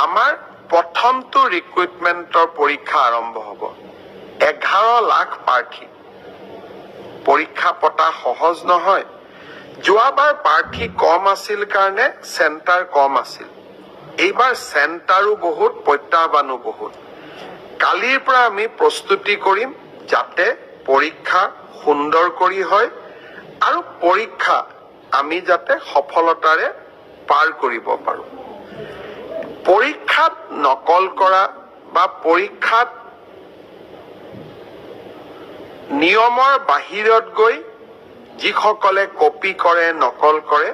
আমাৰ প্ৰথমটো ৰিক্ৰুইটমেণ্টৰ পৰীক্ষা আৰম্ভ হ'ব। 11 লাখ প্ৰাৰ্থী। পৰীক্ষা পতা সহজ নহয়। যোৱাবাৰ প্ৰাৰ্থী কম আছিল কাৰণে চেণ্টাৰ কম আছিল। এইবাৰ চেণ্টাৰো বহুত, প্ৰত্যাহ্বানো বহুত। কালিৰ পৰা আমি প্ৰস্তুতি কৰিম যাতে পৰীক্ষা সুন্দৰ কৰি হয় আৰু পৰীক্ষা আমি যাতে সফলতাৰে পাৰ কৰিব পাৰোঁ। পৰীক্ষাত নকল কৰা বা পৰীক্ষাত নিয়মৰ বাহিৰত গৈ যিসকলে কপি কৰে, নকল কৰে,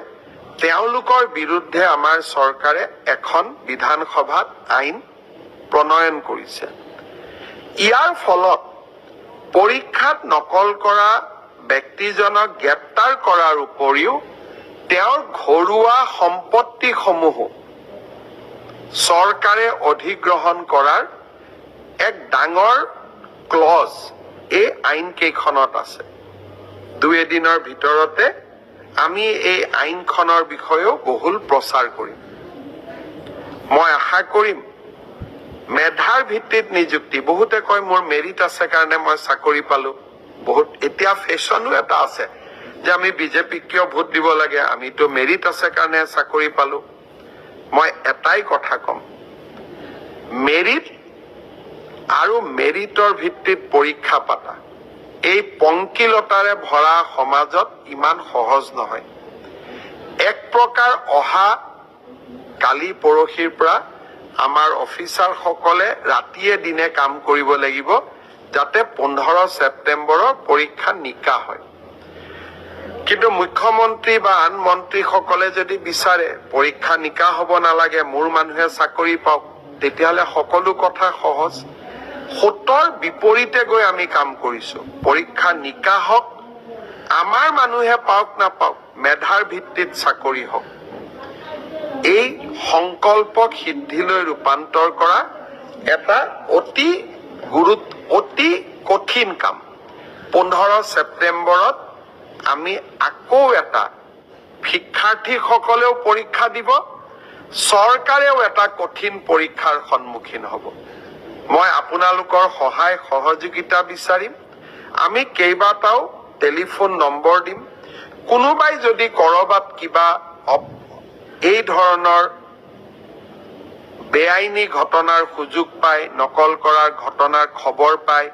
তেওঁলোকৰ বিৰুদ্ধে আমাৰ চৰকাৰে এখন বিধানসভাত আইন প্ৰণয়ন কৰিছে। ইয়াৰ ফলত পৰীক্ষাত নকল কৰা ব্যক্তিজনক গ্ৰেপ্তাৰ কৰাৰ উপৰিও তেওঁৰ ঘৰুৱা সম্পত্তিসমূহো চৰকাৰে অধিগ্ৰহণ কৰাৰ এক ডাঙৰ ক্লজ এই আইন কেইখনত আছে। দুই এদিনৰ ভিতৰতে আমি এই আইনখনৰ বিষয়েও বহুল প্ৰচাৰ কৰিম। মই আশা কৰিম, মেধাৰ ভিত্তিত নিযুক্তি, বহুতে কয় মোৰ মেৰিট আছে কাৰণে মই চাকৰি পালো। বহুত এতিয়া ফেশ্বনো এটা আছে যে আমি বিজেপিক কিয় ভোট দিব লাগে, আমিতো মেৰিট আছে কাৰণে চাকৰি পালো। মই এটাই কথা ক'ম, মেৰিট আৰু মেৰিটৰ ভিত্তিত পৰীক্ষা পাতা এই পংকিলতাৰে ভৰা সমাজত ইমান সহজ নহয়। এক প্ৰকাৰ অহা কালি পৰহিৰ পৰা আমাৰ অফিচাৰসকলে ৰাতিয়ে দিনে কাম কৰিব লাগিব যাতে 15 ছেপ্টেম্বৰৰ পৰীক্ষা নিকা হয়। কিন্তু মুখ্যমন্ত্ৰী বা আন মন্ত্ৰীসকলে যদি বিচাৰে পৰীক্ষা নিকা হ'ব নালাগে, মোৰ মানুহে চাকৰি পাওক, তেতিয়াহ'লে সকলো কথা সহজ। সোঁতৰ বিপৰীতে গৈ আমি কাম কৰিছো। পৰীক্ষা নিকা হওক, আমাৰ মানুহে পাওক নাপাওক, মেধাৰ ভিত্তিত চাকৰি হওক, এই সংকল্পক সিদ্ধিলৈ ৰূপান্তৰ কৰা এটা অতি গুৰুত্ব, অতি কঠিন কাম। 15 ছেপ্টেম্বৰত আমি আকৌ এটা, শিক্ষাৰ্থীসকলেও পৰীক্ষা দিব, চৰকাৰেও এটা কঠিন পৰীক্ষাৰ সন্মুখীন হ'ব। মই আপোনালোকৰ সহায় সহযোগিতা বিচাৰিম। আমি কেইবাটাও টেলিফোন নম্বৰ দিম। কোনোবাই যদি কৰবাত কিবা এই ধৰণৰ বেআইনী ঘটনাৰ সুযোগ পায়, নকল কৰাৰ ঘটনাৰ খবৰ পায়,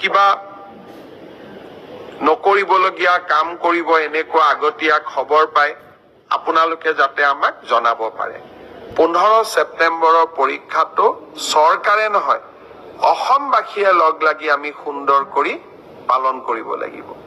কিবা নকৰিবলগীয়া কাম কৰিব এনেকুৱা আগতীয়া খবৰ পায়, আপোনালোকে যাতে আমাক জনাব পাৰে। 15 ছেপ্টেম্বৰৰ পৰীক্ষাটো চৰকাৰে নহয়, অসমবাসীয়ে লগ লাগি আমি সুন্দৰ কৰি পালন কৰিব লাগিব।